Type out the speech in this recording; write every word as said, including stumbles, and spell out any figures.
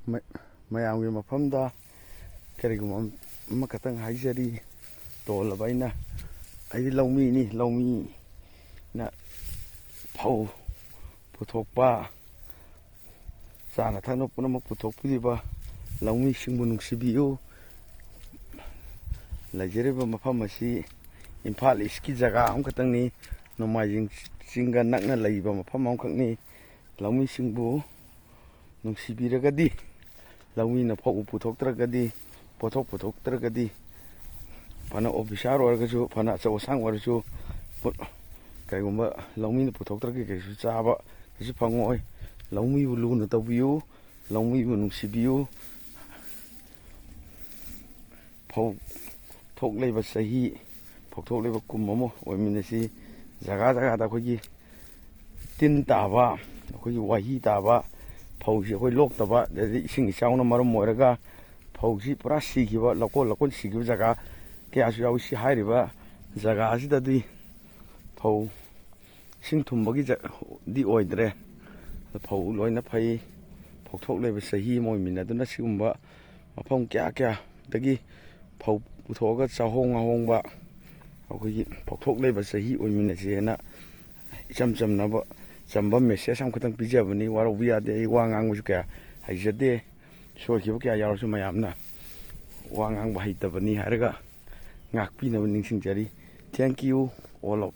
ꯃ-, ꯃꯌꯥꯝꯒꯤ ꯃꯐꯝꯗ ꯀꯔꯤꯒꯨꯝꯕ ꯑꯃ-, ꯑꯃꯈꯛꯇꯪ ꯍꯥꯏꯖꯔꯤ꯫ ꯇꯣꯜꯂꯕ ꯑꯩꯅ, ꯑꯩꯗꯤ ꯂꯧꯃꯤꯅꯤ, ꯂꯧꯃꯤꯅ ꯐꯧ ꯄꯨꯊꯣꯛꯄ, ꯆꯥꯅ ꯊꯛꯅꯕ ꯄꯨꯝꯅꯃꯛ ꯄꯨꯊꯣꯛꯄꯤꯔꯤꯕ ꯂꯧꯃꯤꯁꯤꯡꯕꯨ ꯅꯨꯡꯁꯤꯕꯤꯌꯨ꯫ ꯂꯩꯖꯔꯤꯕ ꯃꯐꯝ ꯑꯁꯤ ꯏꯝꯐꯥꯜ ꯏꯁꯀꯤ ꯖꯒꯥ ꯑꯃꯈꯛꯇꯪꯅꯤ, ꯅꯣꯡꯃꯥꯏꯖꯤꯡ ꯆꯤꯡꯒ ꯅꯛꯅ ꯂꯩꯕ ꯃꯐꯝ ꯑꯃꯈꯛꯅꯤ꯫ ꯂꯧꯃꯤꯁꯤꯡꯕꯨ ꯅꯨꯡꯁꯤꯕꯤꯔꯒꯗꯤ, ꯂꯧꯃꯤꯅ ꯐꯧ ꯄꯨꯊꯣꯛꯇ꯭ꯔꯒꯗꯤ, ꯄꯣꯠꯊꯣꯛ ꯄꯨꯊꯣꯛꯇ꯭ꯔꯒꯗꯤ, ꯐꯅ ꯑꯣꯐꯤꯁꯥꯔ ꯑꯣꯏꯔꯒꯁꯨ, ꯐꯅ ꯑꯆꯧ ꯑꯁꯥꯡ ꯑꯣꯏꯔꯁꯨ, ꯄꯨ-, ꯀꯔꯤꯒꯨꯝꯕ ꯂꯧꯃꯤꯅ ꯄꯨꯊꯣꯛꯇ꯭ꯔꯒꯗꯤ ꯀꯩꯁꯨ ꯆꯥꯕ ꯀꯩꯁꯨ ꯐꯪꯉꯣꯏ꯫ ꯂꯧꯃꯤꯕꯨ ꯂꯨꯅ ꯇꯧꯕꯤꯌꯨ, ꯂꯧꯃꯤꯕꯨ ꯅꯨꯡꯁꯤꯕꯤꯌꯨ꯫ ꯐꯧ ꯊꯣꯛꯂꯤꯕ ꯆꯍꯤ, ꯐꯧ ꯊꯣꯛꯂꯤꯕ ꯀꯨꯝ ꯑꯃ ꯑꯣꯏꯃꯤꯟꯅꯁꯤ꯫ ꯖꯒꯥ ꯖꯒꯥꯗ ꯑꯩꯈꯣꯏꯒꯤ ꯇꯤꯟ ꯇꯥꯕ, ꯑꯩꯈꯣꯏꯒꯤ ꯋꯥꯍꯤ ꯇꯥꯕ, ꯐꯧꯁꯤ ꯑꯩꯈꯣꯏ ꯂꯣꯛꯇꯕ, ꯑꯗꯩꯗꯤ ꯏꯁꯤꯡ ꯏꯆꯥꯎꯅ ꯃꯔꯝ ꯑꯣꯏꯔꯒ ꯐꯧꯁꯤ ꯄꯨꯔꯥ ꯁꯤꯈꯤꯕ, ꯂꯧꯀꯣꯜ ꯂꯧꯀꯣꯜ ꯁꯤꯈꯤꯕ ꯖꯒꯥ ꯀꯌꯥꯁꯨ ꯌꯥꯎꯏ꯫ ꯁꯤ ꯍꯥꯏꯔꯤꯕ ꯖꯒꯥ ꯑꯁꯤꯗꯗꯤ ꯐꯧ ꯏꯁꯤꯡ ꯊꯨꯝꯕꯒꯤ ꯖ-, ꯗꯤ ꯑꯣꯏꯗ꯭ꯔꯦ꯫ ꯐꯧ ꯂꯣꯏꯅ ꯐꯩ꯫ ꯐꯧꯊꯣꯛ ꯂꯩꯕ ꯆꯍꯤ ꯑꯃ ꯑꯣꯏꯃꯤꯟꯅꯗꯨꯅ ꯁꯤꯒꯨꯝꯕ ꯃꯐꯝ ꯀꯌꯥ ꯀꯌꯥꯗꯒꯤ ꯐꯧ ꯄꯨꯊꯣꯛꯑꯒ ꯆꯥꯍꯣꯡ ꯉꯥꯍꯣꯡꯕ ꯑꯩꯈꯣꯏꯒꯤ ꯐꯧꯊꯣꯛ ꯂꯩꯕ ꯆꯍꯤ ꯑꯣꯏꯃꯤꯟꯅꯁꯦꯅ ꯏꯆꯝ ꯆꯝꯅꯕ, ꯆꯝꯕ ꯃꯦꯁꯦꯖ ꯑꯃꯈꯛꯇꯪ ꯄꯤꯖꯕꯅꯤ꯫ ꯋꯥꯔꯧꯕ ꯌꯥꯗꯦ, ꯑꯩ ꯋꯥ ꯉꯥꯡꯕꯁꯨ ꯀꯌꯥ ꯍꯩꯖꯗꯦ꯫ ꯁꯣꯏꯈꯤꯕ ꯀꯌꯥ ꯌꯥꯎꯔꯁꯨ ꯃꯌꯥꯝꯅ ꯋꯥ ꯉꯥꯡꯕ ꯍꯩꯇꯕꯅꯤ ꯍꯥꯏꯔꯒ ꯉꯥꯛꯄꯤꯅꯕ ꯅꯤꯡꯁꯤꯡꯖꯔꯤ꯫ Thank you, all of